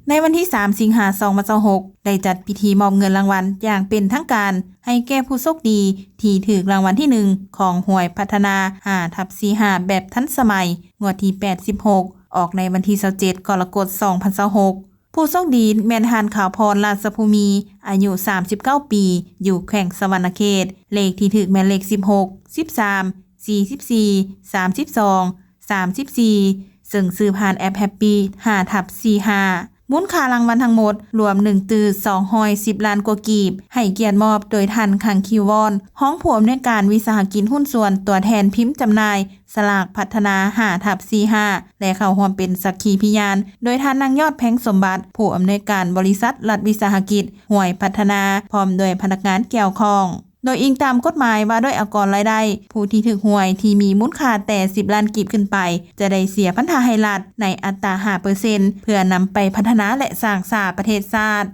ໃນວັນທີສາມ ສິງຫາ ສອງພັນຊາວຫົກ ໄດ້ຈັດພິທີມອບເງິນລາງວັນຢ່າງເປັນທາງການ ໃຫ້ແກ່ຜູ້ໂຊກດີທີ່ຖືກລາງວັນທີໜຶ່ງ ຂອງຫວຍພັດທະນາ ຫ້າທັບສີ່ຫ້າ ແບບທັນສະໄໝ ງວດທີ ແປດສິບຫົກ ອອກໃນວັນທີ ຊາວເຈັດ ກໍລະກົດ ສອງພັນຊາວຫົກ. ຜູ້ໂຊກດີແມ່ນທ່ານ ຂາວພອນ ລາຊະພູມີ ອາຍຸ ສາມສິບເກົ້າປີ ຢູ່ແຂວງສະຫວັນນະເຂດ, ເລກທີ່ຖືກແມ່ນເລກ ສິບຫົກ, ສິບສາມ, ສີ່ສິບສີ່, ສາມສິບສອງ, ສາມສິບສີ່ ເຊິ່ງຊື້ຜ່ານແອັບ Happy ຫ້າທັບສີ່ຫ້າ. ມູນຄ່າລາງວັນທັງໝົດລວມ ໜຶ່ງຕື້ສອງຮ້ອຍສິບລ້ານກວ່າກີບ, ໃຫ້ກຽດມອບໂດຍທ່ານ ຄັງ ຄິວວອນ ຮອງຜູ້ອຳນວຍການວິສາຫະກິດຫຸ້ນສ່ວນ ຕົວແທນພິມຈຳໜ່າຍສະຫຼາກພັດທະນາ ຫ້າທັບສີ່ຫ້າ ແລະ ເຂົ້າຮ່ວມເປັນສັກຂີພິຍານ ໂດຍທ່ານ ນາງຍອດ ແພງສົມບັດ ຜູ້ອຳນວຍການບໍລິສັດລັດວິສາຫະກິດຫວຍພັດທະນາ ພ້ອມດ້ວຍພະນັກງານກ່ຽວຂ້ອງ. ໂດຍອີງຕາມກົດໝາຍວ່າດ້ວຍອາກອນລາຍໄດ້, ຜູ້ທີ່ຖືກຫວຍທີ່ມີມູນຄ່າແຕ່ ສິບລ້ານກີບຂຶ້ນໄປ ຈະໄດ້ເສຍພັນທະໃຫ້ລັດໃນອັດຕາ ຫ້າເປີເຊັນ ເພື່ອນຳໄປພັດທະນາ ແລະ ສ້າງສາປະເທດຊາດ.